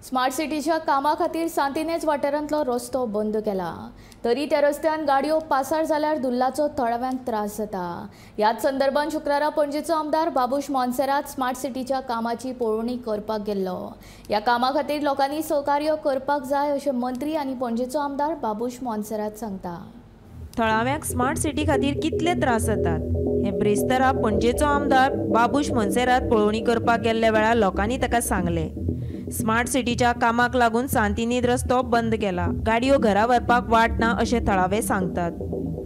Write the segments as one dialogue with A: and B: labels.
A: Smart सिटीच्या कामा खातीर सांतिनेज वाठारांतलो रस्तो बंद केला तरी त्या रस्त्यान गाडयो पासार जाल्यार धुल्लाचो थळाव्यांक त्रास जाता। ह्याच संदर्भात शुक्रारा पणजेचो आमदार बाबूश मोन्सेरात स्मार्ट सिटीच्या कामाची पळोवणी करपाक गेल्लो। ह्या कामा खातीर लोकांनी सहकार्य करपाक जाय अशें मंत्री आनी पणजेचो आमदार बाबूश मोन्सेरात सांगता।
B: थळाव्यांक स्मार्ट सिटी खातीर कितले त्रास जातात हे ब्रेस्तारा पणजेचो आमदार बाबूश मोन्सेरात पळोवणी करपाक गेल्ल्या वेळार लोकांनी ताका सांगलें। स्मार्ट सिटीच्या कामाक लागून सांतिनेज रस्तो बंद केला, गाडयो घरा व्हरपाक वाट ना अशें थळावे सांगतात।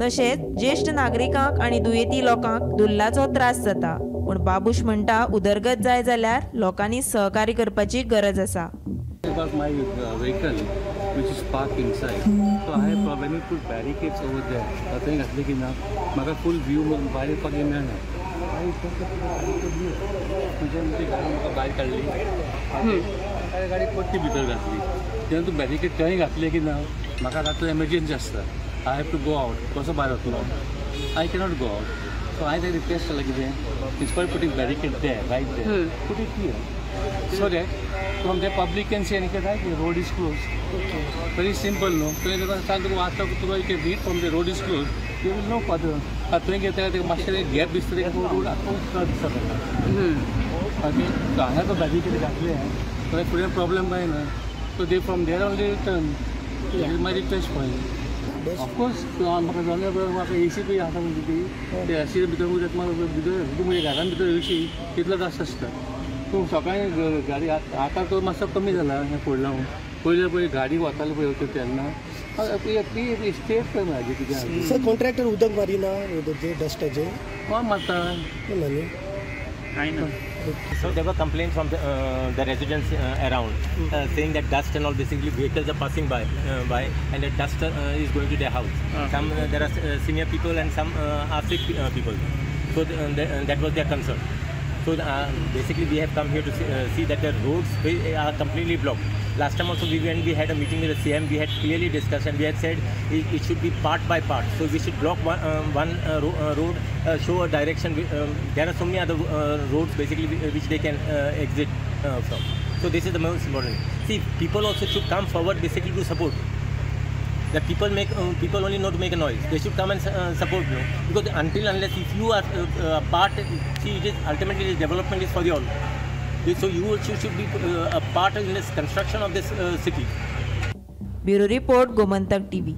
B: तशेंच ज्येश्ठ नागरिकांक आनी दुयेंती लोकांक धुल्लाचो त्रास जाता, पूण बाबूश म्हणटा उदरगत जाय जाल्यार लोकांनी सहकार्य करपाची गरज आसा।
C: गाडी परती भितर घातली तेन्ना तूं बॅरिकेड थंय घातले की ना म्हाका रातचो एमर्जन्सी आसता, I have to go out, कसो भायर वतलो, I cannot go out. So हांवें तें रिक्वेस्ट केलां कितें instead putting barricade there right there put it here so that from the public can see आनी right road is close. Very simple न्हू, तुवें तुका सांग तुका वाचता तुका you can read from the road is close you will know further. थंय घेता तेका मातशें गॅप दिसता तेका रोड आख्खो दिसता ताका। ओके, सो हांगा तो बॅरिकेड घातले तर फुडें प्रॉब्लम काय ना, so they from there only turn. My request for you. Of course म्हाका जाल्यार म्हाका ए सी बी आसा म्हणजे ती ते एसी भितर उदक म्हाका भितर तूं म्हज्या घरान भितर येवशी तितलो जास्त आसता। तूं सकाळीं गाडी आतां तो मातसो कमी जाला हें फोडला पयलीं पळय गाडी वताली पळय तेन्ना ती स्टेप म्हाजी कितें
D: सर कॉन्ट्रॅक्टर उदक मारिना डस्टाचें
C: कोण मारता
D: न्ही।
E: So there were complaints from the residents around saying that dust and all, basically vehicles are passing by and the dust is going to their house. Some there are senior people and some are sick people. So that was their concern. So basically we have come here to see that the roads are completely blocked. Last time also we went, we had a meeting with the CM, we had clearly discussed and we had said it should be part by part. So we should block one road, show a direction. There are so many other roads basically which they can exit from. So this is the most important. See, people also should come forward basically to support. That people make people only not to make a noise. They should come and support, you know, because until unless if you are part, see, it is ultimately the development is for the all. So you also should be a part in this construction of this city.
B: Bureau Report, Gomantak TV.